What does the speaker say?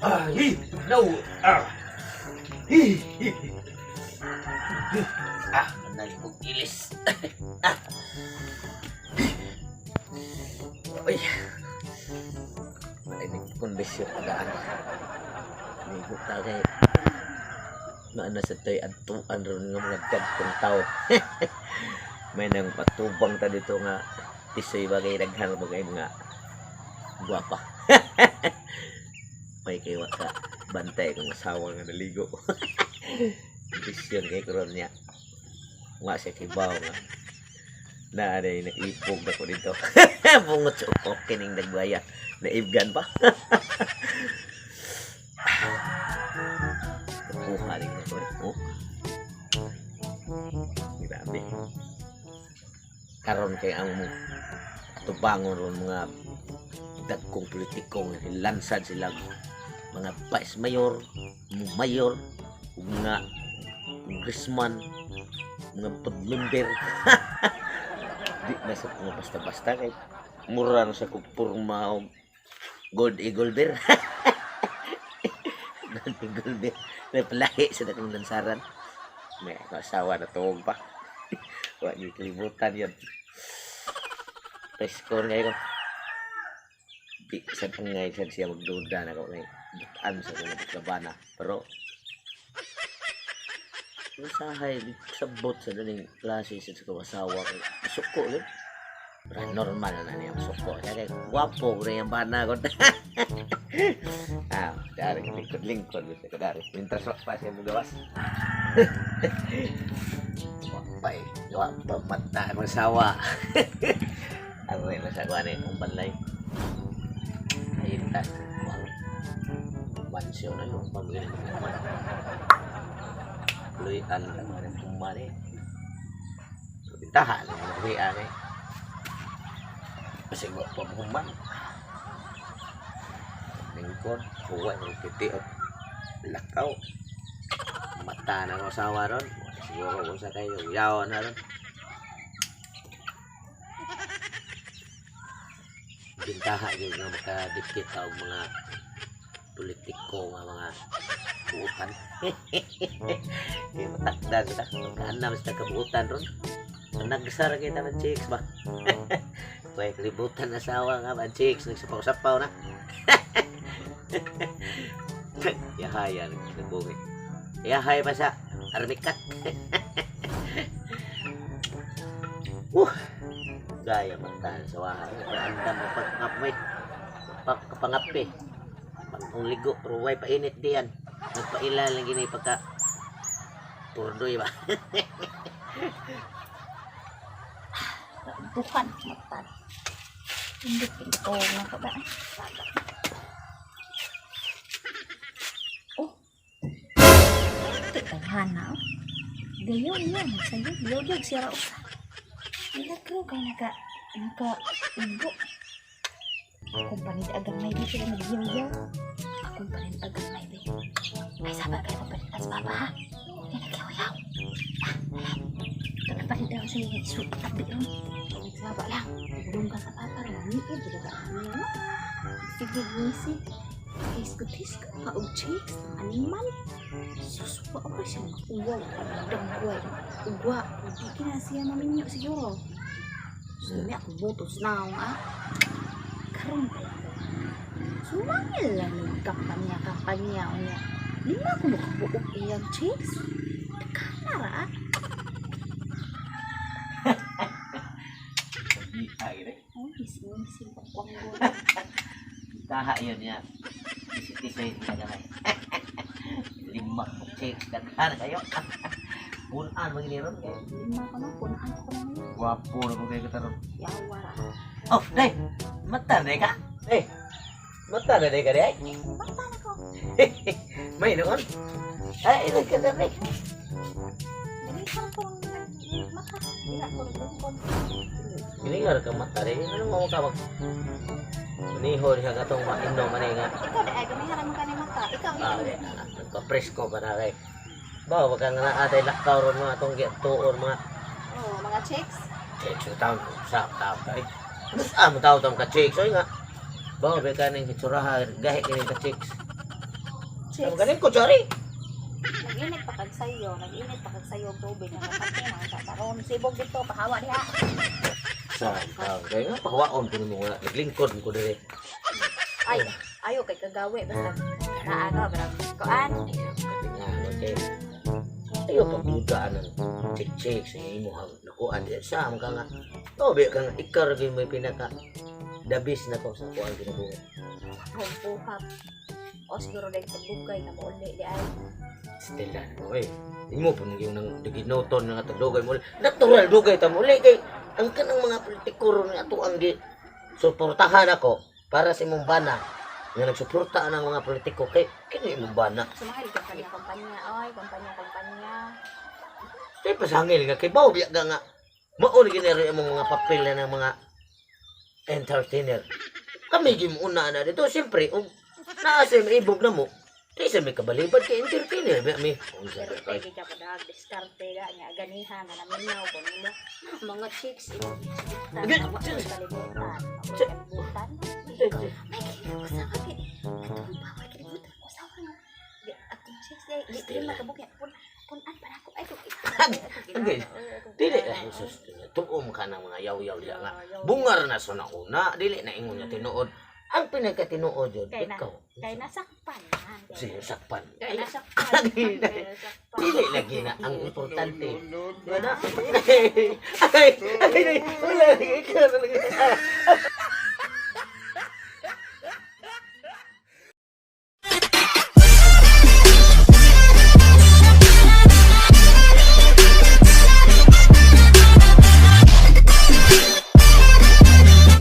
Ah, hi, no. Ah. Hi, hi. Ah, manay kong ilis. Ah. Uy. Ay, kondisyon pagaan. Ligo ta kay maana sa to'y adtuan ron nga mga dagkong tao. May nang patubang ta dito nga tisoy bagay daghan bagay mga gwapa. May kay wa ka bantay kung asawa nga naligo. Kondisyon kay karon niya. Nga siya kibaw nga. Na na naipog na ko dito. Bungot sa ukok kining nagbaya. Naibgan pa. Kuha rin ako eh. Oh. Grabe. Karon kay ang tubangon ron mga dagkong politikong lansad sila mga vice mayor, mayor, ug mga congressman, mga board member. Di na sa mga basta-basta kay mura na sa kog porma og Gold Eagle Bear. Gold Eagle Bear. May palahi sa dakong lansaran. May ako asawa na tuwag pa. Wa ni kalibutan yun. Presko ngayon ko. Di sa pangay sa siya magduda na ko ngay butan sa kong labana. Pero usahay di sabot sa daning klase sa kong asawa kay suko yun. Pero normal na na niya suko. Kaya kay gwapo ko na yung bana ko. Ah, dari lingkod-lingkod gusto ko dari. Mientras wa pa siya mugawas. Wa pa eh. Wa pa mata ang asawa. Aray na sa kuwan eh, kung balay. Ayun ta. Mansyon na yung pamilya ng man. Luyan lang mga kumari. Bintahan, luyan eh. Kasi wa pa human. Lingkod, kuha ng titi at lakaw. Mata na ang asawa ron. Siguro kung sa kayo, yaw na ron. Bintaha yun nga makadikit og mga politiko nga mga buutan. Kaya matakdan sa kaanam sa kabuutan ron. Nagsara kita ng chicks ba? Kaya kalibutan asawa nga ba chicks nagsapaw-sapaw na. Yahaya nagbuhi. Yahay pa sa armikat. Gaya mata sa waha. Andam mo pag may pagkapangapi. Pag ligo pero way painit diyan. Nagpaila lang gini pagka turdoy ba. Bukan mata. Hindi pinto nga ka ba? Oh. Di tayhana oh. Gayon niya, nagsayo. Gayon siya ra usa. Nagro kay naka naka igo. Akong panid agang may di sila nagyaw-yaw. Akong panid agang may di. Ay saba kay akong panid as papa ha. Kaya nagyaw-yaw. Ah, ito na panid ako sa isu tabi ron. Nagsaba lang. Dunggan sa papa ron. Ngiid jud ka niya no. Sige ngisi. Isko-tisko pa og chicks animal. Sus, wa pa siya mauwaw. Dangway. Ugwa. Di kina siya maminyo siguro. Sumi ako butos na ah. Karon pa lang. Sumangil lang ng kampanya, kampanya unya. Lima ko makabuok iyang chicks. Takana ra ah. Ay, re. Oh, missing-missing pang kwanggo. Taha yun niya. Tisi-tisi na gamay. Lima ko chicks daghan kayo. Punan maginiron kay. Lima ko na, punaan ko na ngayon. Gwapo na ko kayo kataron. Yawa ra. Oh, day. Mata na ka. Eh. Mata na day ka day. Mata na ko. May noon. Ay, nagkadari. Dili ko mata. Dili ko naglingkod. Gilingar ka mata rin. Ano mo ka mag Manihon ka katong mainom man nga. Ikaw di ay gamihan mo ka ni mata. Ikaw Ah, ikaw. nagpa-presko pa na kay. Ba, wag kang nga atay lakaw ron mga atong giatuon mga Oh, mga chicks. chicks sa taon sa tao kay. Ano sa mo tao tong ka chicks oy nga. Ba, ba ka ning hitsuraha gahi kini ka chicks. Chicks. Galing ko, sorry. Nag-init pa kag sayo, nag-init pa kag sayo og tubig nga kapatid mga kataron. Sibog dito, pahawa diha. Sa taon kay nga pahawaon ko nimo nga naglingkod ko dire. Ay, ayo kay kagawi basta naa ka barang kuan. Katinga kay ayo pagduda ng chick-chick sa imuhang nakuan di sa ka nga. Tobi ka nga ikaw ra gyud may pinaka dabis na ko sa kuan kinabuhi. Akong puhap. O siguro dahil sa dugay na mauli di ay. Stella mo eh. Imo po nang yung nang ginoton nga dugay mo. Natural dugay ta mo uli kay ang kanang mga politiko ron nga ato ang gi suportahan ako para sa imong bana nga nagsuporta ang mga politiko kay kini imong bana. Sumahil ka kumpanya kumpanya oy, kumpanya kumpanya. Kay pasangil nga kay bawo biya ka nga mao ni ginero imong mga papel na ng mga entertainer. Kami gimuna na dito siyempre ug naa sa may ibog na mo. Di sa may kabalibad kay entertainer biya mi. Unsa Pero ra kay kay ka padag diskarte ga nya ganiha nga naminaw ko nimo. Mga chicks imo Agad, wa chicks. kalibutan. Chicks. Kalibutan. May kini ko sa kay atong pa may kalibutan ko sa nga. Di atong chicks di di di makabuk ya pun punan pa nako ay ko. Agad. Dili na Jesus, tuom ka ng mga yaw-yaw diya nga. Bungar na sa nauna, dili na ingon niya tinuod. Ang pinagkatinuod yun, Kay na- ikaw. Kay nasakpan man. Siya sakpan. Kay nasakpan. Ay, Kay nasakpan. dili lagi na ang importante. Wala. Ay, ay, ay, wala. Ikaw talaga.